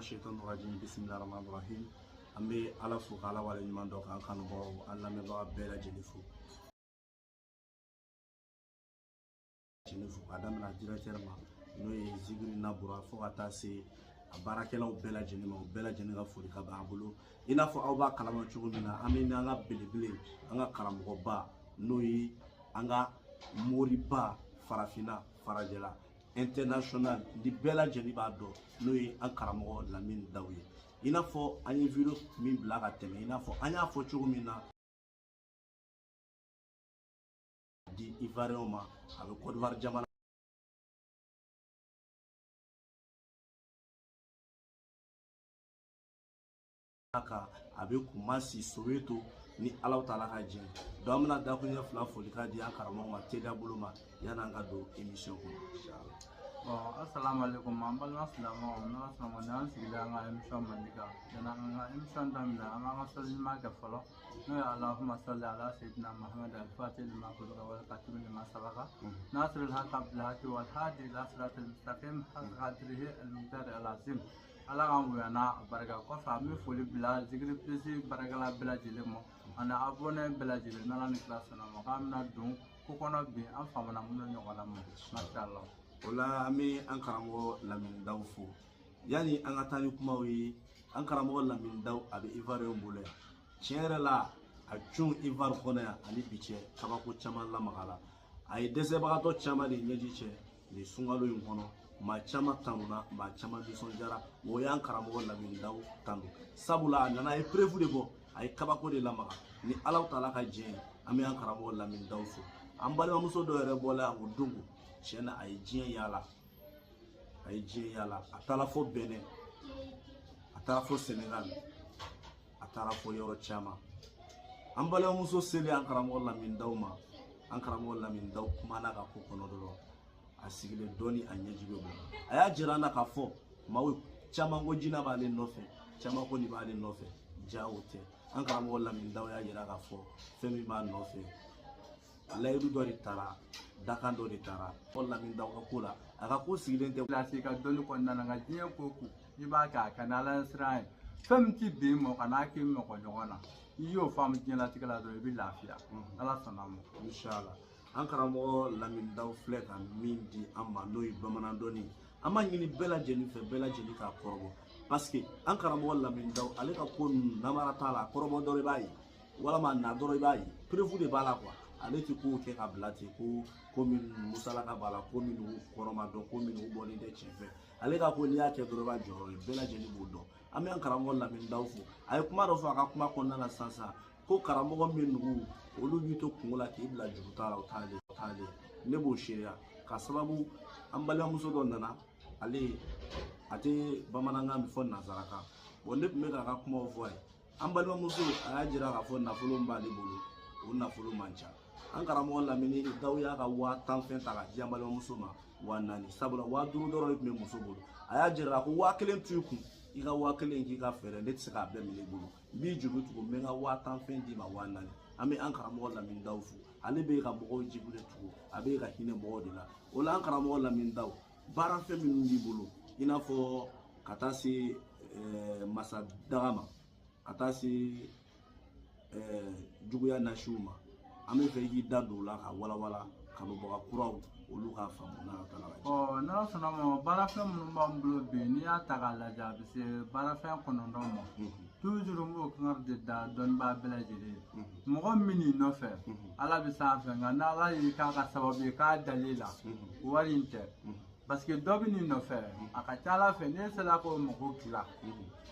shaitan rajim, bismillahir rahmanir rahim. An bɛ Ala fo k'Ala waleɲuman dɔn, k'an kanubagaw, an lamɛnbaga bɛɛ lajɛlen fo. Ka daminɛ directeur ma, n'o ye Zikiri Nabura, fo ka taa se a baarakɛlaw bɛɛ lajɛlen ma, u bɛɛ lajɛlen ka foli ka b'an bolo. I n'a fɔ aw b'a kalama cogo min na, an bɛ n'an ka belebele, an ka karamɔgɔba, n'o ye an ka moriba farafinna farajɛla international ni bɛɛ lajɛlen b'a dɔn, n'o ye an karamɔgɔ Lamini Daw ye. I n'a fɔ an ye video min bila ka tɛmɛ, i n'a fɔ an y'a fɔ cogo min na di Ivoirien ma, a bɛ Côte d'Ivoire jamana kan, a bɛ Kumasi Soweto, ni Alahu taala ka jɛn. Donc an bɛna dakuɲɛ fila foli ka di an karamɔgɔ ma teliya bolo ma yan'an ka don émission kɔnɔ, inshallah. Bon, assalamu alaikum, an balima silamɛw, n'Ala sɔnna ma, ni an sigilen an ka émission mandi kan. Yanni an ka émission daminɛ, an b'an ka sɔli ɲuman kɛ fɔlɔ, n'o ye Allahumma salli ala sayyidina Muhammad al-Fatih lima ughliqa wal khatimi lima sabaqa nasiril haqqa bil haqqi wal hadi ila siratil mustaqim haqqa qadrihi al-miqdar al-azim. Ala k'an bonya n'a barika. Kɔfɛ, an bɛ foli bila Zikiri Plus baarakɛla bɛɛ lajɛlen ma ani abonné bɛɛ lajɛlen, n'Ala ni kira sɔnna ma, k'an bɛna don ko kɔnɔ bi, an famana minnu ɲɔgɔnna ma, masha Allah. O la an bɛ an karamɔgɔ Lamini Daw fo. Yanni an ka taa ni kumaw ye, an karamɔgɔ Lamini Daw, a bɛ Ivoirien bolo yan. Tiɲɛ yɛrɛ la, a cun Ivoire kɔnɔ yan ani bi cɛ, kabako caman lamaga la. A ye dɛsɛbagatɔ caman de ɲɛji cɛ nin sunkalo in kɔnɔ. Maa caman tanuna, maa caman nisɔndiyara. O y'an karamɔgɔ Lamini Daw tanu, sabula a nana, a ye preuve de bɔ, a ye kabako de lamaga. Ni Alahu taala ka jɛn ye, an bɛ an karamɔgɔ Lamini Daw fo. An balimamuso dɔ yɛrɛ bɔla yan o don, tiɲɛ na, a ye diɲɛ yaala, a ye diɲɛ yaala. A taara fo Benin, a taara fo Senegal, a taara fo yɔrɔ caman. An balimamuso selen an karamɔgɔ Lamini Daw ma, an karamɔgɔ Lamini Daw kumana ka ko kɔnɔ dɔrɔn, a sigilen dɔɔni, a ɲɛji bɛ bɔ. A y'a jira an na k'a fɔ maaw caman ko jinɛ b'ale nɔfɛ, caman ko nin b'ale nɔfɛ, ja o tɛ. An karamɔgɔ Lamini Daw y'a jira k'a fɔ fɛn min b'a nɔfɛ, layidu dɔ de taara, dakan dɔ de taara. Fɔ Lamini Daw ka ko la, a ka ko sigilen tɛ. Kilasi ka dɔnni kɔnɔna na, nka diɲɛ ko ko i b'a kɛ a ka n'Ala siran ye, fɛn min ti bɛn mɔ ka n'a k'i mɔgɔ ɲɔgɔn na, i y'o faamu diɲɛlatigɛ la dɔrɔn, i bɛ lafiya. Ala sɔnna a ma. Inshallah. An karamɔgɔ Lamini Daw filɛ ka min di an ma, n'o ye bamanan dɔnni ye, an b'a ɲini bɛɛ lajɛlen fɛ, bɛɛ lajɛlen k'a kɔrɔbɔ, parce que an karamɔgɔ Lamini Daw, ale ka ko ninnu, namara t'a la. A kɔrɔbɔ dɔrɔn i b'a ye, walama na dɔrɔn i b'a ye, preuve de b'a la quoi. Ale tɛ kow kɛ ka bila ten, ko minnu musalaka b'a la, ko minnu kɔrɔ ma dɔn, ko minnu bɔlen tɛ tiɲɛ fɛ. Ale ka ko, n'i y'a kɛ dɔrɔn, i b'a jɔyɔrɔ ye, bɛɛ lajɛlen b'o dɔn. An bɛ an karamɔgɔ Lamini Daw fo. A ye kuma dɔ fɔ a ka kuma kɔnɔna na sisan sisan, ko karamɔgɔ min olu b'i to kungo la k'i bila juru t'a la, o t'ale, o t'ale. Ne b'o seereya ka sababu, an balimamuso dɔ nana, ale a tɛ bamanankan min fɔ, nanzarakan. Bon, ne tun bɛ k'a ka kumaw fɔ a ye. An balimamuso, a y'a jira k'a fɔ nafolo min b'ale bolo, o nafolo man ca. An karamɔgɔ Lamini Daw y'a ka 10,000 fɛn ta ka di an balimamuso ma, 4,000, sabula 5,000 dɔrɔn de tun bɛ muso bolo. A y'a jira ko 1,000 to i kun, i ka 1,000 k'i ka fɛɛrɛ, ne tɛ se k'a bɛɛ minɛ i bolo, n b'i juru tugu, n bɛ n ka 10,000 fɛn d'i ma, 4,000. An bɛ an karamɔgɔ Lamini Daw fo. Ale bɛ ka mɔgɔw jibu de tugu, a bɛ ka hinɛ mɔgɔw de la. O la, an karamɔgɔ Lamini Daw, baara fɛn minnu b'i bolo, i n'a fɔ ka taa se masa daga ma, ka taa se juguya nasiw ma, an bɛ fɛ i k'i da don o la ka walawala kanubaga kuraw olu k'a faamu, n'a taala ka jɛ. Ɔ, n'Ala sɔnna ma, baarafɛn minnu b'an bolo bi, n'i y'a ta k'a lajɛ, a bɛ se baarafɛn 9 ma. Toujours n b'o kangari de da dɔnnibaa bɛɛ lajɛlen ye. Mɔgɔ min n'i nɔfɛ, Ala bɛ sanfɛ, nka n'Ala y'i k'a ka sababu ye k'a dal'i la, wari in tɛ. Parce que dɔ bɛ n'i nɔfɛ, a ka ca Ala fɛ, n'e sera k'o mago dilan,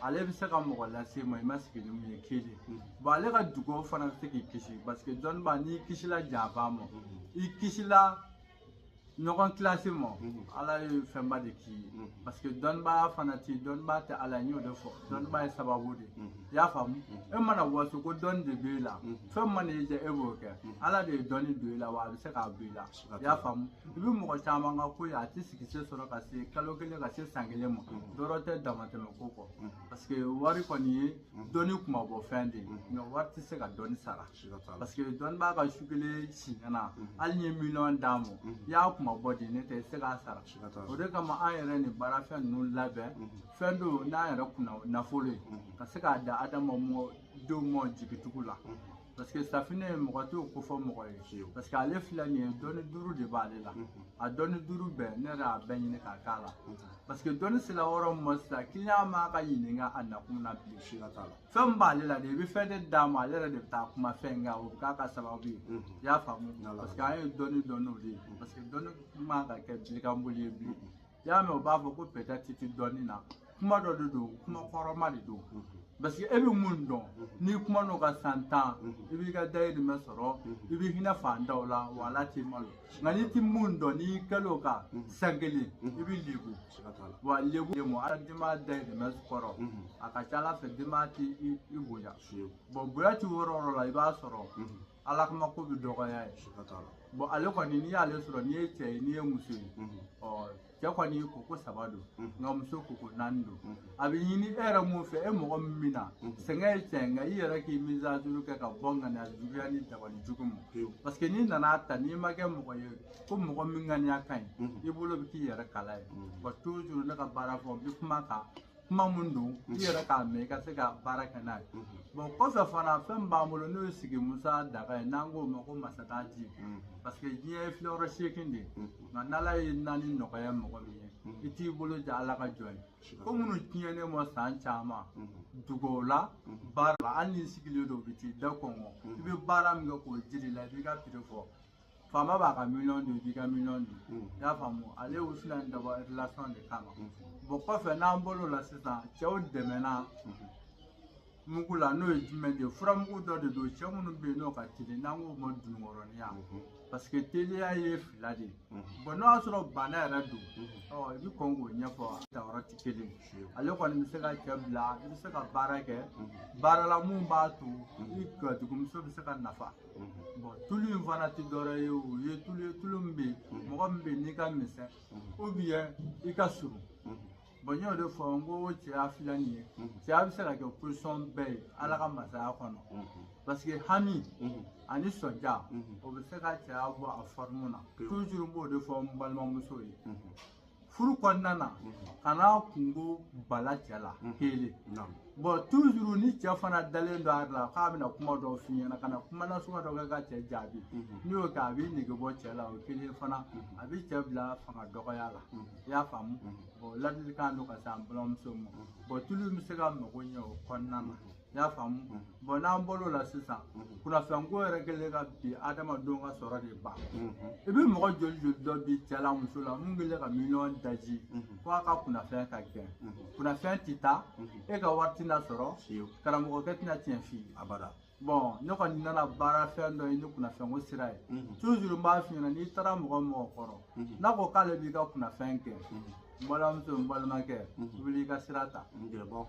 ale bɛ se ka mɔgɔ lase ma i ma sigi ni mun ye kelen. Bon, ale ka dugawu fana bɛ se k'i kisi, parce que dɔnnibaa, n'i kisila janfa ma, i kisila ɲɔgɔn kilasi ma, Ala ye fɛnba de k'i ye. Parce que dɔnnibaa fana ti, dɔnnibaa tɛ Ala ye, n y'o de fɔ, dɔnnibaa ye sababu de ye. I y'a faamu, e mana waso ko dɔnni de b'e la, fɛn mana i diya e b'o kɛ, Ala de ye dɔnni don i la, wa a bɛ se k'a bɔ i la. I y'a faamu, i bɛ mɔgɔ caman ka ko ye, a tɛ sigi se sɔrɔ ka se kalo kelen, ka se san kelen ma, dɔrɔn tɛ damatɛmɛ ko kɔ. Parce que wari kɔni ye dɔnni kumabɔ fɛn de ye, nka wari tɛ se ka dɔnni sara. Parce que dɔnni b'a ka su kelen si ɲɛna, hali n'i ye miliyɔn d'a ma, i y'a kunmabɔ de, ne tɛ i tɛ se k'a sara. O de kama an yɛrɛ nin baarafɛn ninnu labɛn, fɛn don n'an yɛrɛ kunna nafolo ye, ka se k'a da adamadenw ma jigitugu la. Parce que safinɛ mɔgɔ t'o ko fɔ mɔgɔ ye, parce que ale filɛ nin ye, dɔnni duuru de b'ale la. A dɔnni duuru bɛɛ ne yɛrɛ y'a bɛɛ ɲini k'a k'a la. Parce que dɔnni sera yɔrɔ min ma sisan, client m'a ka ɲininka a nakun na bilen. Fɛn min b'ale la de, i bɛ fɛn de d'a ma, ale yɛrɛ de bɛ taa kuma fɛn in kan, o bɛ k'a ka sababu ye. I y'a faamu? Parce que an ye dɔnni dɔn n'o de ye. Parce que dɔnni man ka kɛ bilikanboli ye bilen. I y'a mɛn u b'a fɔ ko peut-être i tɛ dɔnni na, kuma dɔ de don, kuma kɔrɔma de don. Parce que e bɛ mun dɔn, n'i kuma n'o ka san 10, i b'i ka dayirimɛ sɔrɔ, i b'i hinɛ fandaw la, wa ala t'i malo. Nka n'i ti mun dɔn, n'i kɛlen o kan san kelen, i bɛ lebu. Wa lebu de mɔ ala denbaya dayirimɛ kɔrɔ, a ka ca ala fɛ denbaya t'i i bonya. Bon, bonya ti yɔrɔ o yɔrɔ la, i b'a sɔrɔ ala kuma ko bɛ dɔgɔya ye. Bon, ale kɔni n'i y'ale sɔrɔ, n'i ye cɛ ye, n'i ye muso ye, ɔ cɛ kɔni koko 3 don, nka muso koko 4 don. A bɛ ɲini e yɛrɛ mun fɛ, e mɔgɔ min bɛ na sɛgɛn ye tiɲɛ, nka i yɛrɛ k'i misajuru kɛ ka bɔ ŋaniya juguya ni dabali jugu ma. Parce que n'i nana ta, n'i ma kɛ mɔgɔ ye ko mɔgɔ min ŋaniya ka ɲi, i bolo bɛ k'i yɛrɛ kala ye. Wa toujours ne ka baara fɔ n bɛ kuma kan, kuma mun don i yɛrɛ k'a mɛn, i ka se ka baara kɛ n'a ye. Bon, kɔfɛ fana fɛn min b'an bolo n'o ye sigi Musa daga ye, n'an k'o ma ko masadaji. Parce que diɲɛ ye filɛyɔrɔ 8 de ye, nka n'ala ye 4 nɔgɔya mɔgɔ min ye, i t'i bolo ja ala ka jɔn ye. Ko minnu tiɲɛnen ma san caman, duguw la, baara la, hali n'i sigilen don u bɛ t'i da kɔngɔ, i bɛ baara min kɛ k'o jiri la, i b'i ka piri fɔ. Faama b'a ka miliyɔn dun, i b'i ka miliyɔn dun. I y'a faamu? Ale ye wusulan in dabɔ relation de kama. Bon, kɔfɛ n'an bɔr'o la sisan, cɛw dɛmɛna mugu la, n'o ye jumɛn de ye? Furamugu dɔ de don, cɛ minnu bɛ yen n'o ka teli, n'an k'o ma dununkɔrɔninya. Parce que teliya ye 2 de ye. Bon, n'o y'a sɔrɔ bana yɛrɛ don, ɔ i bɛ kɔn k'o ɲɛfɔ, danyɔrɔ tɛ kelen. Ale kɔni bɛ se ka cɛ bila, i bɛ se ka baara kɛ baara la mun b'a to i gatugumuso bɛ se ka nafa. Bon, tulu in fana tɛ dɔwɛrɛ ye, o ye tulu ye, tulu min bɛ yen, mɔgɔ min bɛ yen n'i ka misɛn ou bien i ka surun. Bon, n y'o de fɔ, n ko cɛya filɛ nin ye, cɛya bɛ se ka kɛ position bɛɛ ye ala ka masaya kɔnɔ. Parce que hami ani sɔnja, o bɛ se ka cɛya bɔ a forme na. Toujours n b'o de fɔ n balimamuso ye, furu kɔnɔna na, kana kungo bala cɛ la kelen. Bon, toujours ni cɛ fana dalen don a yɛrɛ la k'a bɛna kuma dɔw f'i ɲɛna, ka na kuma nasugu dɔ kɛ ka cɛ jaabi, n'i y'o kɛ a b'i nege bɔ cɛ la. O kelen fana a bɛ cɛ bila fanga dɔgɔya la. I y'a faamu? Bon, ladilikan don ka se an balimamuso ma. Bon, tulu bɛ se ka mago ɲɛ o kɔnɔna na. I y'a faamu? Bon, n'an bɔr'o la sisan, kunnafɛnko yɛrɛ kɛlen ka bi adamadenw ka sɔrɔ de ban. I bɛ mɔgɔ joli joli dɔ bi cɛ la muso la mun kɛlen ka miliyɔn daji ko a ka kunnafɛn ka gɛn. Kunnafɛn tɛ taa, e ka wari tɛna sɔrɔ, karamɔgɔkɛ tɛna tiɲɛ f'i ye. Bon, ne kɔni nana baara fɛn dɔ ye ni kunnafɛnko sira ye. Toujours n b'a f'i ɲɛna, n'i taara mɔgɔ mɔgɔ kɔrɔ, n'a ko k'ale b'i ka kunnafɛn kɛ, n balimamuso, n balimakɛ, wuli i ka sira ta.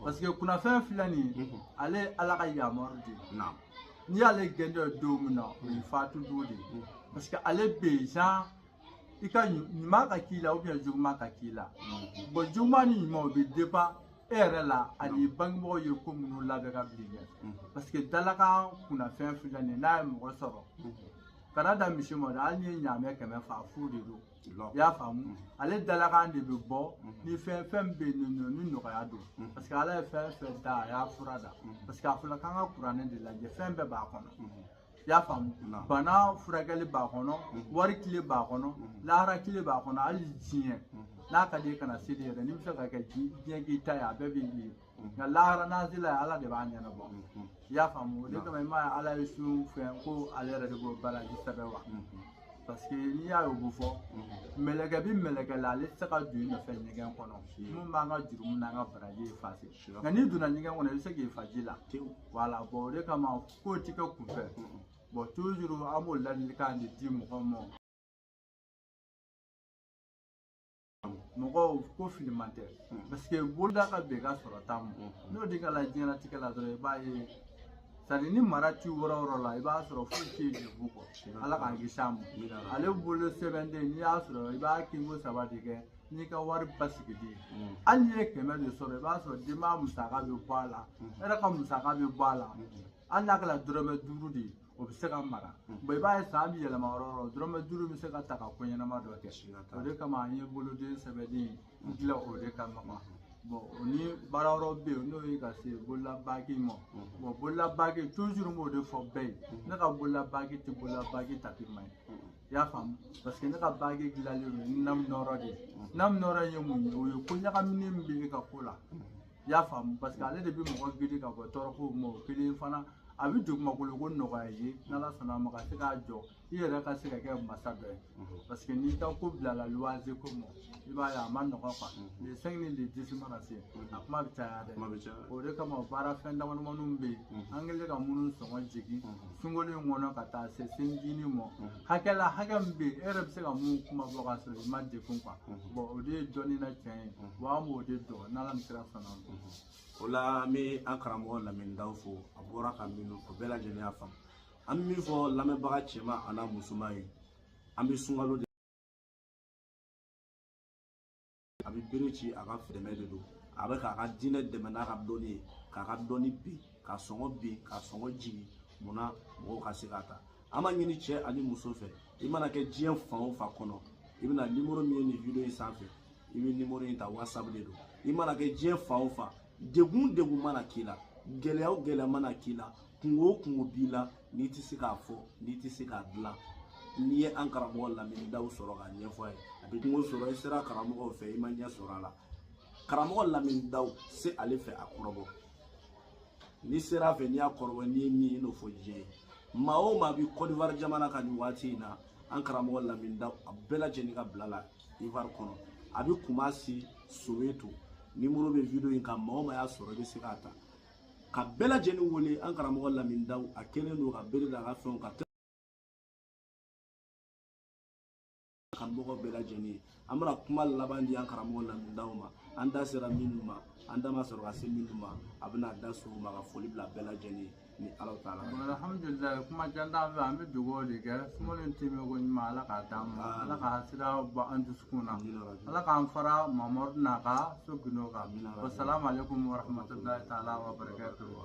Parce que kunnafɛn filɛ nin ye, ale ye ala ka yamaru de ye. N'i y'ale gɛn don min na, o ye fatu don de ye. Parce que ale bɛ yen genre i ka ɲuman ka k'i la ou bien juguman ka k'i la. Bon, juguman ni ɲuman o bɛ dépend e yɛrɛ la ani bangebagaw ye ko minnu labɛn ka bila ɲɛ. Parce que dalakan kunnafɛn filɛ nin ye, n'a ye mɔgɔ sɔrɔ, kana da misi ma dɛ, hali n'i ye ɲaamɛ 100 fa, fu de don. I y'a faamu? Ale dalakan de bɛ bɔ ni fɛn fɛn bɛ yen nɔ ni nɔgɔya don. Parce que ala ye fɛn fɛn da, a y'a fura da. Parce que a fɔra k'an ka kuranɛ de lajɛ, fɛn bɛɛ b'a kɔnɔ. I y'a faamu? Bana furakɛli b'a kɔnɔ, wari tile b'a kɔnɔ, lahara tile b'a kɔnɔ, hali diɲɛ. N'a ka di ye kana seli yɛrɛ, n'i bɛ fɛ ka kɛ diɲɛ k'i ta ye, a bɛɛ b'i ye. Nka lahara n'an sela yen, ala de b'a ɲɛnabɔ. I y'a faamu? O de kama i m'a ye ala ye sun fɛn ko ale yɛrɛ de b'o baraji sɛbɛn wa. Parce que n'i y'a ye o bɛ fɔ, mɛlɛkɛ bi mɛlɛkɛ la, ale tɛ se ka don i nɔfɛ ɲɛgɛn kɔnɔ. Mun b'an ka jurumu n'an ka baraji effacer. Nka n'i donna ɲɛgɛn kɔnɔ, i bɛ se k'i fa ji la. Voilà, bon, o de kama kow ti kɛ kunfɛ. Bon, toujours an b'o ladilikan de di mɔgɔw ma. Mɔgɔw ko filiman tɛ. Parce que boloda ka bɛn i ka sɔrɔ ta ma. N'o de kɛra diɲɛlatigɛ la dɔrɔn, i b'a ye c'est-à-dire ni mara ti yɔrɔ o yɔrɔ la, i b'a sɔrɔ foyi tɛ degun kɔ. Ala k'an kisi a ma. Ale bolo sɛbɛnden, n'i y'a sɔrɔ i b'a kinko 3 de kɛ n'i ka wari basigili ye. Hali n'i ye 100 de sɔrɔ, i b'a sɔrɔ denbaya musaka bɛ bɔ a la, e yɛrɛ ka musaka bɛ bɔ a la. Hali n'a kɛra dɔrɔmɛ 5 de ye, O bɛ se ka mara. Bon, i b'a ye san bɛ yɛlɛma yɔrɔ o yɔrɔ, dɔrɔmɛ 5 bɛ se ka ta ka ko ɲɛnama dɔ kɛ. O de kama an ye boloden sɛbɛden dilan o de kama quoi. Bon, o ni baara wɛrɛw bɛ yen, n'o ye ka se bololabagi ma. Bon, bololabagi, toujours n b'o de fɔ bɛɛ ye, ne ka bololabagi tɛ bololabagi tapi ma ye, i y'a faamu, parce que ne ka bagi dilanlen don ni namu nɔrɔ de ye. Namu nɔrɔ ye mun ye? O ye ko ɲagaminen min bɛ e ka ko la, i y'a faamu, parce que ale de bɛ mɔgɔ gidi ka bɔ tɔɔrɔkow ma. O kelen fana, a bɛ dugumakolo ko nɔgɔya i ye, n'Ala sɔnna a ma, ka se k'a jɔ i yɛrɛ ka se ka kɛ masa dɔ ye, parce que n'i ka ko bilala luwanse ko ma, i b'a ye a ma nɔgɔn quoi. Le 5 ni le 10 mana se, a kuma bɛ caya dɛ. O de kama baara fɛn damadamaninw bɛ yen, an kɛlen ka minnu sɔngɔ jigin sunkalo in kɔnɔ ka taa se selicinin ma, hakɛ la, hakɛ min bɛ yen, e yɛrɛ bɛ se ka mun kuma bɔ ka sɔrɔ i ma degun quoi. Bon, o de ye dɔnni na tiɲɛ ye wa, an b'o de dɔn n'Ala ni kira sɔnna ma. O la an bɛ an karamɔgɔ Lamini Daw fo, a bɔra ka minnu fɔ, bɛɛ lajɛlen y'a faamu. An bɛ min fɔ lamɛnbaga cɛman a n'a musoman ye, an bɛ sunkalo de, a bɛ bere ci a ka dɛmɛ de don, a bɛ k'a ka diinɛ dɛmɛ n'a ka dɔnni ye, k'a ka dɔnni bin, k'a sɔngɔ bin, k'a sɔngɔ jigin, munna mɔgɔw ka se k'a ta. An b'a ɲini cɛ ani muso fɛ, i mana kɛ diɲɛ fan o fan kɔnɔ, i bɛna nimoro min ye nin video in sanfɛ, i bɛ nimoro in ta, WhatsApp de don. I mana kɛ diɲɛ fan o fan, degun degun mana k'i la, gɛlɛya o gɛlɛya mana k'i la, kungo o kungo b'i la, n'i tɛ se k'a fɔ, n'i tɛ se k'a dilan, n'i ye an karamɔgɔ Lamini Daw sɔrɔ k'a ɲɛfɔ a ye, a bɛ kungo sɔrɔ. I sera karamɔgɔw fɛ, i ma ɲɛ sɔrɔ a la, karamɔgɔ Lamini Daw se ale fɛ a kɔrɔbɔ. N'i sera a fɛ, n'i y'a kɔrɔbɔ, n'i ye min ye, i n'o fɔ diɲɛ ye. Maa o maa bɛ Côte d'Ivoire jamana kan nin waati in na, an karamɔgɔ Lamini Daw a bɛɛ lajɛlen ka bila la Ivoire kɔnɔ, a bɛ Kumasi, Soweto. Nimoro bɛ video in kan, maa o maa y'a sɔrɔ, i bɛ se k'a ta ka bɛɛ lajɛlen wele. An karamɔgɔ Lamini Daw a kɛlen don ka bere da a ka fɛnw ka kanubagaw bɛɛ lajɛlen ye. An bɛna kuma laban di an karamɔgɔ Lamini Daw ma. An da sera minnu ma, an da ma sɔrɔ ka se minnu ma, a bɛna da so ma ka foli bila bɛɛ lajɛlen ye ni Ala taala. Alhamdulilayi, kuma jan t'an fɛ, an bɛ dugawu de kɛ. Sunkalo in tɛmɛ ko ɲuman, Ala k'a d'an ma, Ala ka sira bɔ an dusukun na, Ala k'an fara Mamadu n'a ka so gindo kan. Wasalamu aleykum warahmatulahi taala wa barakatuhu.